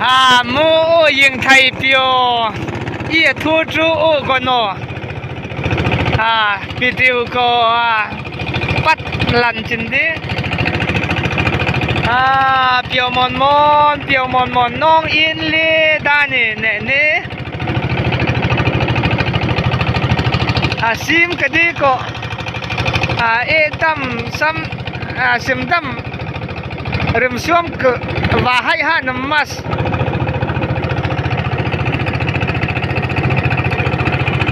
À mu yên thầy biểu y thu chú u con nó à bị tiêu cô à bắt lần chính đi à biểu mòn mòn biểu mòn mòn nong yên li đa nè nè nè à sim cái đi cô à e tâm sam à sim tâm rìm xuông cự và hay ha nằm mas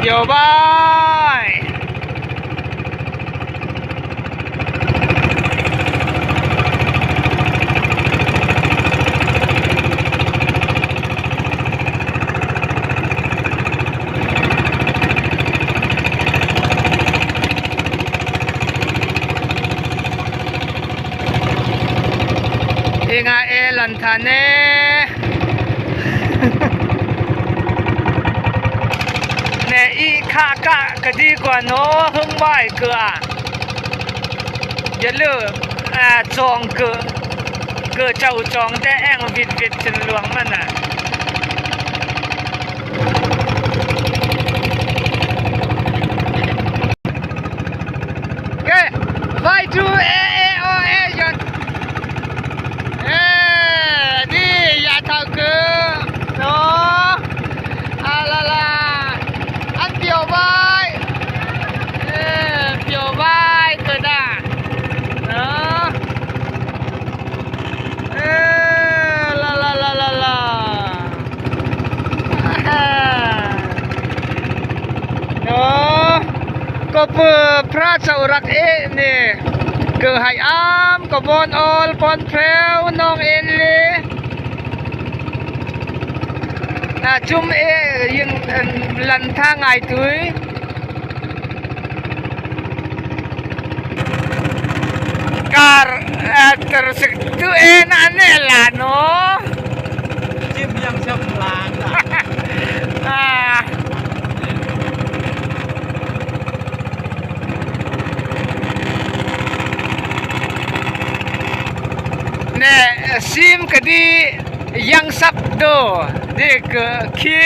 有吧？应该会乱弹的。nè y kha ka cái đi qua nó hưng bài cửa à giờ lửa à chọn cửa cửa chầu chọn để ăn vịt vịt chân luồng mà nè cái vai chú e e o e giờ ê đi ya thao cửa nó à la la ăn biểu vai biểu vai cửa đà đó la la la la la đó có bờ pra chậu rắc ê nè cửa hải am có bon ol bon phèo nong en lê à chung ê yên lần tha ngày túi car tersik tu e na ne la no chim yang sắp làng à nè sim cái đi yang sắp đồ đi cái khi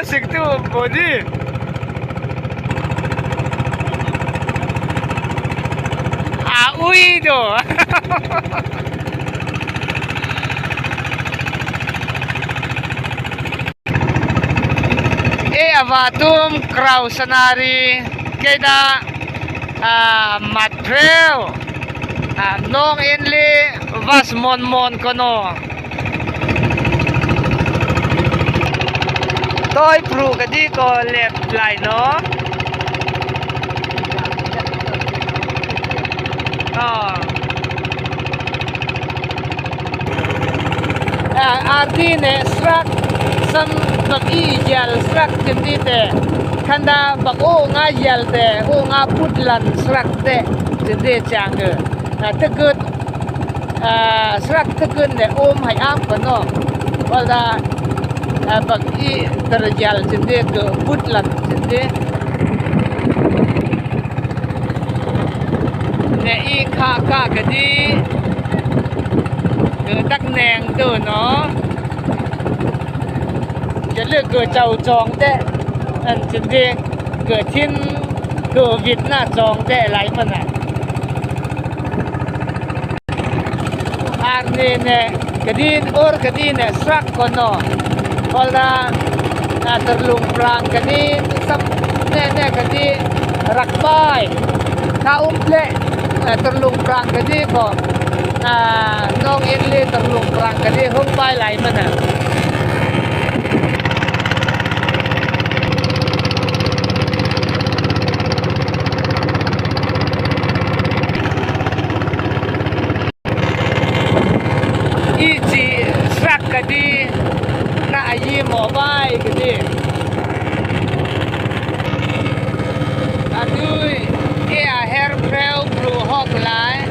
sức tu bố đi à ui đồ e avatum kraw sanari keda matreo nong enli vas mon mon kono tôi pru cái đi có lẹp lại nó arti ne strak sam bak i yal strak chân đi te khanda bak o nga yal te o nga put lan strak te chân đi chang ge tức cơn strak tức cơn để ôm hay áp của nó gọi là bak i terjal chân đi ke put lan chân đi nè i kha ka cái đi cứ tắc nèng từ nó cái lửa cửa chầu tròn thế anh chân đi cửa thiên cửa Việt na tròn thế lấy mà nè arni nè cái đi or cái đi nè sắc con nó còn là terlung prang cái đi sắp nè nè cái đi rắc bay khá ple terlung prang cái đi còn nong yên li terlung prang cái đi không bay lại mà nè y chỉ sắc cái đi na yi mỏ bay cái đi adui e her preu bru hok lại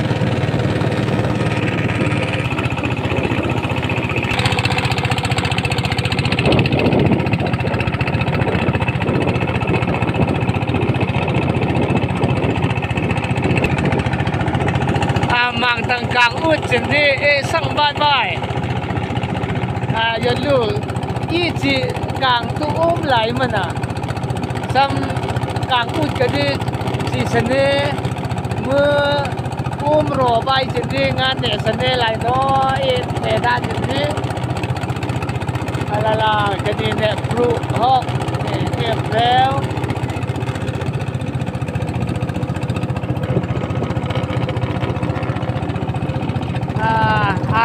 mang tầng càng út chân đi e sang bye bye Yolu i chi kang tu um lai mana sam kang ut ka di chi sane mu um ro bai chin di nga ne sane lai no i ne da chin di ala la ka di ne pru hok ne ne preu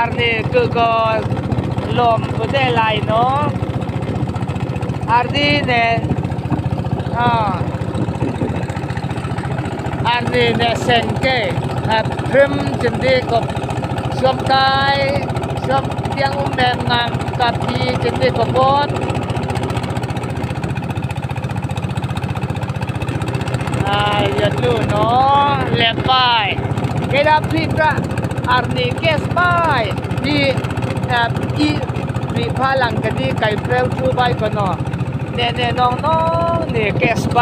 Arni คือก็ลมก็ได้ลายเนาะอาร์ดีเนี่ยอาร์ดีเนี่ยเซงเก้พริมจินดีกับชมกายชมเตียงอุ้มแมงงามกับพีจินดีกับบอสอย่าดูเนาะเล็บไปเกดับพริกละอาร์นีเกสไปที่อีรีพาลังกันที่ไก่เปรี้ยวชูใบกันเนาะเนี่ยเนี่ยน้องน้องเนี่ยเกสไป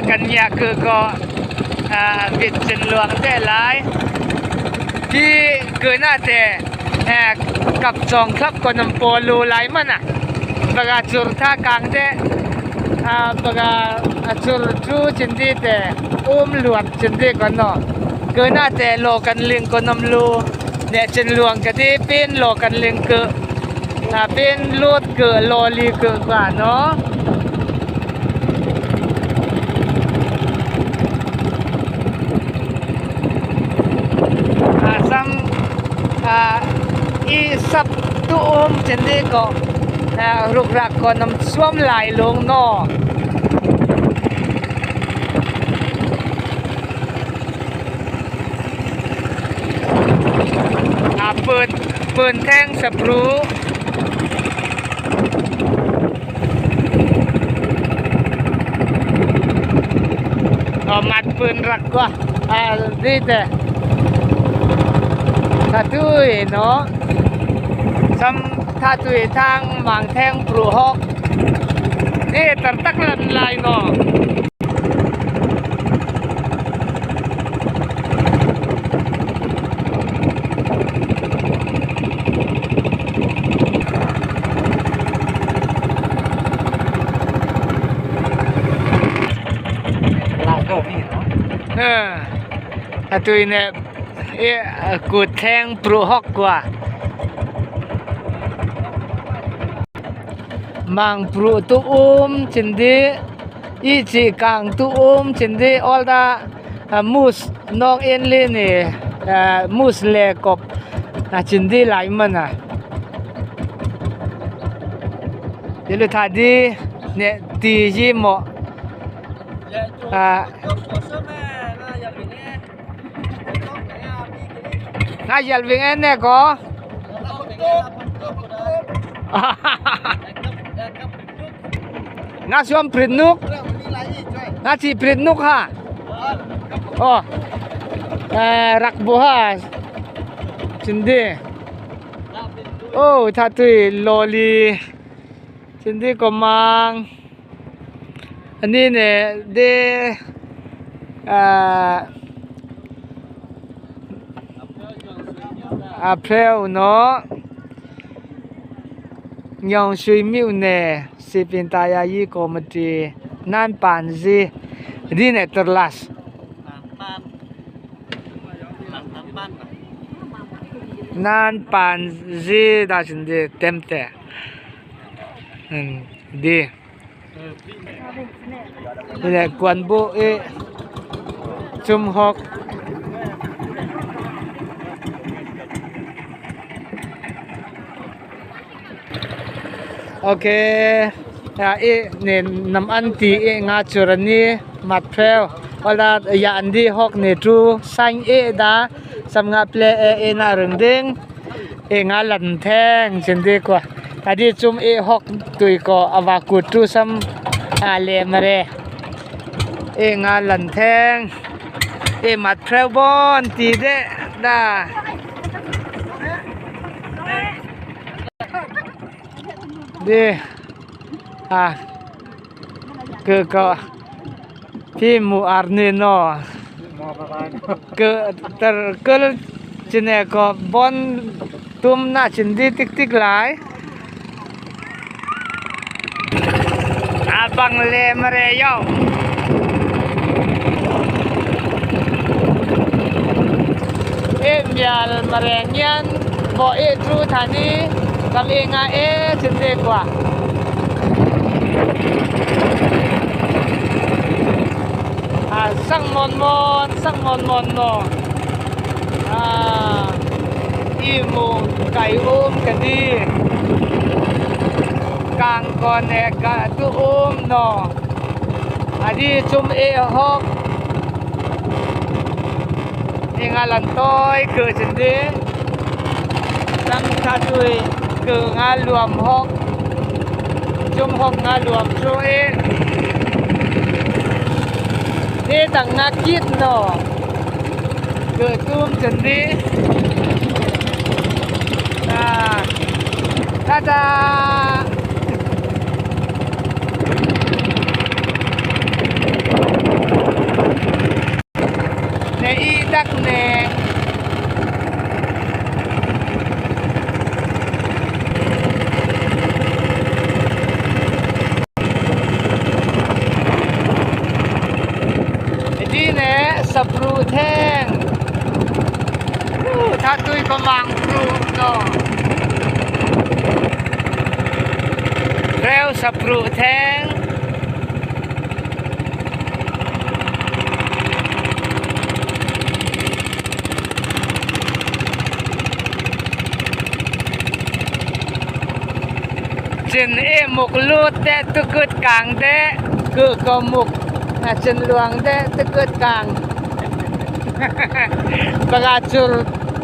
กันเนี่ยคือก็บิดจินหลวงได้หลายที่เกินหน้าแต่กับจองครับก็นำโปลูไหลมันอ่ะปกาจุดท่ากลางเด้ปกาจุดจูจินดีแต่อุ้มหลวดจินดีก่อนเนาะเกินหน้าแต่โลกันเลียงก็นำลูเนี่ยจินหลวงก็ที่เป็นโลกันเลียงเกิดเป็นลวดเกิดโลลีเกิดกว่าเนาะอีสับตุอมเจนดีก็รุกรักก็นำช่วมไหลลงนอปืนแท่งสับรู้ก็มัดปืนรักก็ดีแต่ถ้าตุยเนาะซ้ำถ้าตุยทางบางแท่งปลูกฮอกนี่ตัดตักลันลายเนาะลายก็มีเนาะถ้าตุยเนี่ยกูแทงปลูกฮอกกว่ามังปลูกตุอุ้มจินดีอีจีกังตุอุ้มจินดีออลดามูสน้องเอ็นลีนี่มูสเลกบจินดีหลายมันอ่ะเดี๋ยวท่าดีเนี่ยตียี่หมอน่าจะวิ่งเอ็นเนี่ยก็น่าชมปรินุกน่าจีปรินุกฮะอ๋อรักบัวจินดีโอ้ถ้าตุยโลลีจินดีก็มังอันนี้เนี่ยเดอาเพลเนาะยองชุยมิวเนี่ยสิเป็นตายายีกอมตีนั่นปานซีดีเนี่ยตลัสนั่นปานซีดาชินดีเต็มเตะดีนี่แหละกวนบุเอจุมฮอกโอเคเอเนี่ยนำอันตีเองาจุรณีมัดเพลวเวลาอย่าอันดีฮอกเนี่ยจูสังเอดาสำงับเลเอเอน่ารึงดิ้งเองาหลันแทงเช่นดีกว่าแต่ที่จุ่มเอฮอกตุยก็อวากุจูซ้ำอาเลมาเรเองาหลันแทงเอมัดเพลวบอนตีเดดา Di à cứ có พี่หมูอาร์นีโนคือแต่ก็จีเนก็บอนตุ้มหน้าชินดีติ๊กติ๊กหลายอาบังเลมเรยอเอ็มยาลมเรงยันบ่เอทรูทานีกับเองอาเอชินดีกว่า sang mon mon sang mon mon no à i mu kai um cái đi càng còn nè cả tu um no à đi chung e hok nga lần tôi cứ xin đi sang tha tôi cứ nga luồng hok chung hok nga luồng chú e นี่ต่างงาคิดเนาะเกิดตุ้มจันดีถ้าจะในอีดักเนสับรูแท่งถ้าตุยประมังรูเนาะเร็วสับรูแท่งจินเอหมกลูดแต่ตุกึดกลางเดคือกหมกจินหลวงเดตุกึดกลางประกาศจุด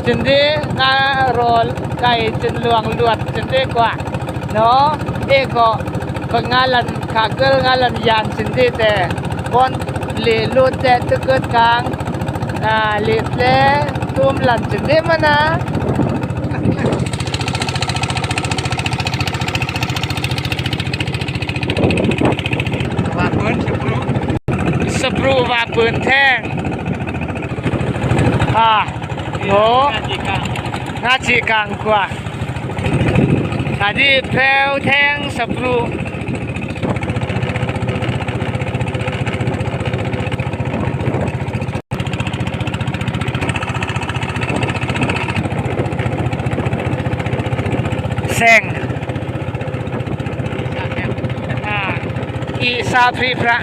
จินดีงารอไก่จินหลวงลวดจินดีกว่าเนาะเอกก็เป็นงานลันขาเกิลงานลันยานจินดีแต่บอนเลลุดแต่ตุกึดกลางเลเล่ตุ้มหลันจินดีมานะว่าปืนสปรูสปรูว่าปืนแท่งอ่าโอ้น่าจีกลางกว่าอันนี้แพรวแท่งสปรูแซงอีซาพรีพระ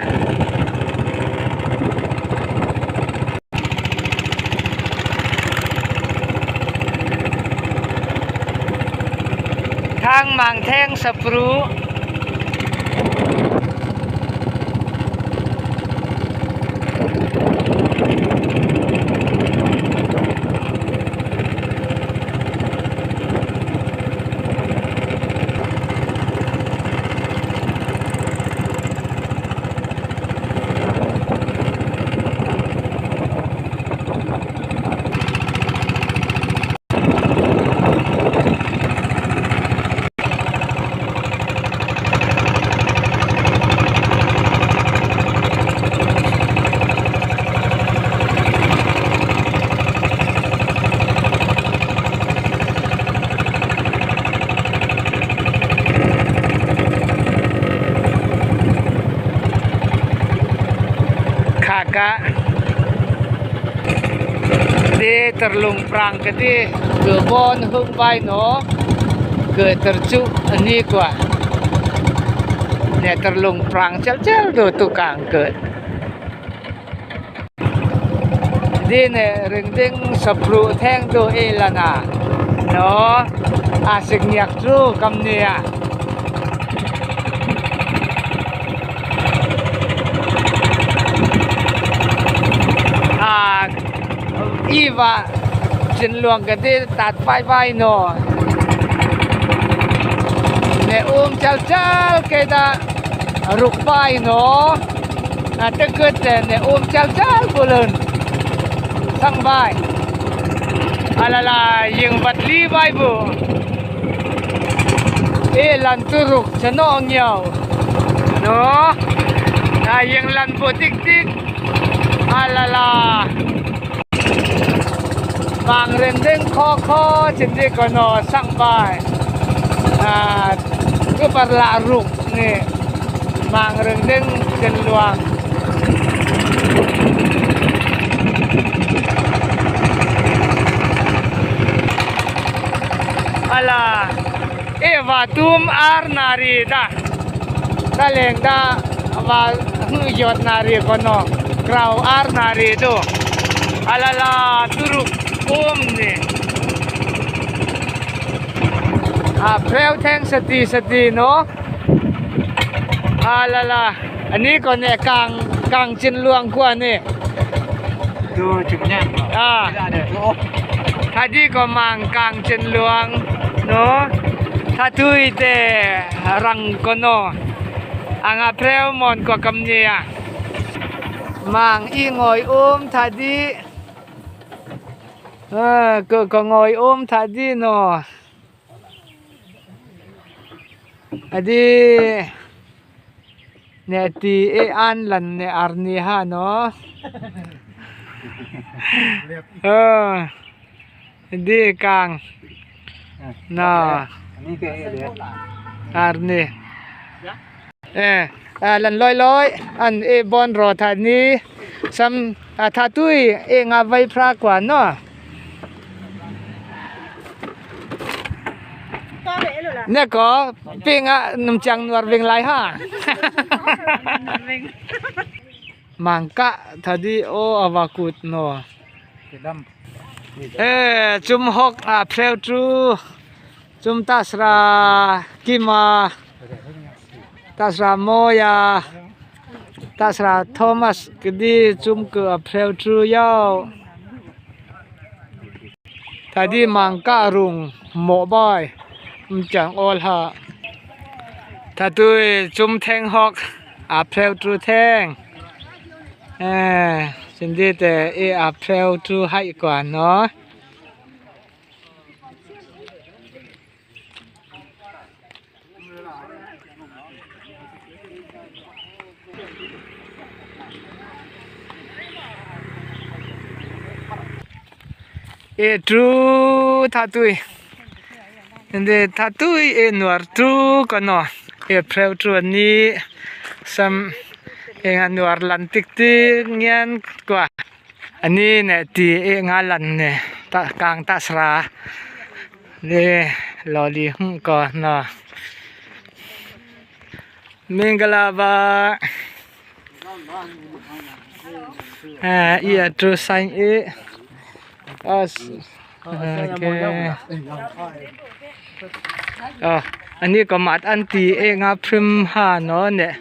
ทางมังแท่งสปรูขากะดีตะลุงปรางกันดีเกิดบอนหึงไปเนาะเกิดตะจุอันนี้กว่าเนี่ยตะลุงปรางเจ้าเจ้าดูตุกางเกิดดีเนี่ยเรื่องดิ้งสับรูแท่งดูเอลนะเนาะอาศิกเนียกจูกำเนียอีว่าจินหลวงกันที่ตัดไฟไว้หนอเนี่ยอุ้มเจ้าเจ้าเกดารุกไปหนอถ้าเกิดเนี่ยอุ้มเจ้าเจ้าบุรุษสั่งไปอะไรล่ะยิงบัดลีไปบุเอ lan turuk chano ngiau no a yeng lan bo tik tik alala mang ren deng kho kho chin di kono sang bai a ku par la ruk ni mang reng deng chen luang ala e wa tum ar nari da ta leng da wa hu yot nari kono krau ar nari do alala turuk um ni a preu theng sati sati no alala อันนี้ก็เนี่ยกลางกลางจินลวงกว่านี่ ดูจุดเนี่ย อ่าถ้าที่ก็มังกลางจินลวงเนาะ ถ้าทุยเตรังก็โนอังอาเพรวมอนกว่ากำเนียมังอีงอยอุ้มถ้าดีเออเกิดก็งอยอุ้มถ้าดีเนาะอดีเนี่ยตีเออันลันเนี่ยอาร์นีฮะเนาะเออดีกลางเนาะ นี่คือเดี๋ยว อาร์นีเออลันลอยลอยอันเอบอนรอทานี้ซัมทาตุยเองอาไว้พระกว่าเนาะเนี่ยก็ปิงอะน้ำจังนวดเวงไลฮะมังกะทาดีโออาวากุดเนาะดำเออจุมฮกอ่ะเพลวจู จุมตัสรากิมาตัสราโมยาตัสราโทมัสกดีจุมเกือเพลวจูยาวทาดีมังกะรุงโมบอยมจังออลฮะถ้าตุยจุมแทงฮอกอ่ะเพลวจูแทงเออสินดีแต่เออ่ะเพลวจูให้กว่าเนาะ เอทรูท่าตุยเดท่าตุยเอหนวดทรูกันเนาะเอเพลวทรูอันนี้ซัมเองหนวดลันติ๊กติ๊กเงี้ยกว่าอันนี้เนี่ยตีเองาลันเนี่ยตะกลางตะสราเนี่ยลอลีหุ่งก่อนเนาะมิงกลาบาอ่าเอียทรูไซเอ อโอเคอ๋ออันนี้ก็มัดอันตีเองอ่ะพริมหาเนาะเนี่ย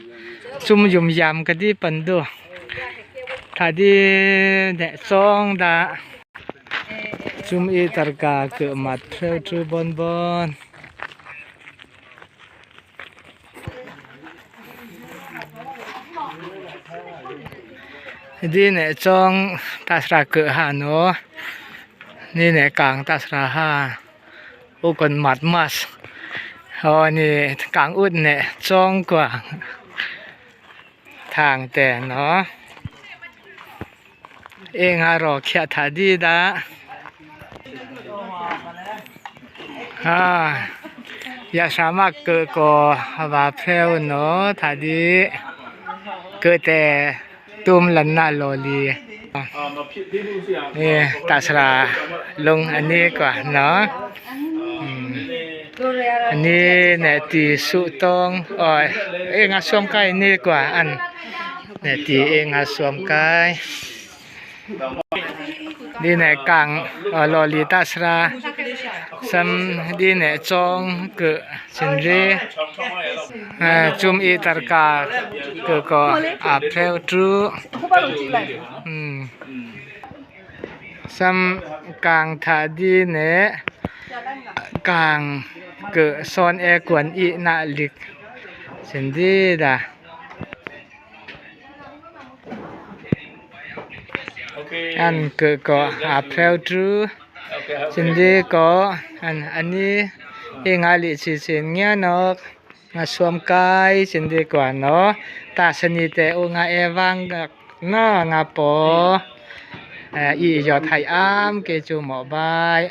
ซุ่มยุ่มยำกันดีปันดูถ้าดีเนี่ยซองดาซุ่มอีตรกาเกิดมัดเทวชูบอนบอนดีเนี่ยจองตาสระเกิดหาเนาะนี่เนี่ยกลางตาสระหาอุกนมัดมัสอ๋อนี่กลางอุดเนี่ยจองกว่าทางแต่เนาะเองฮารอเขียถาดีดาฮ่าอยากสามารถเกิดก็ว่าเพลวเนาะถาดีเกิดแต่ตุ้มลันนาโลลีนี่ตาสระลงอันนี้กว่าเนาะอันนี้เนี่ยตีสุตองอ๋อเองอาสวมไก่นี่กว่าอันเนี่ยตีเองอาสวมไก่ดีเนี่ยกลางอ๋อลอลีตาสระซัมดีเนี่ยจองเกิดสินเรจุมอีตรกาเกิดก็อาเพลวทรูซัมกลางถาดีเนี่ยกลางเกิดซอนแอกวนอีนาลิกสินดีดาอันเกิดก็อาเพลวทรูสินดีก็อันอันนี้ I nga li chi chin ngia no nga suam kai chin di kwa no ta sani te u nga ewang no nga po i yo thai am ke chu mo bai.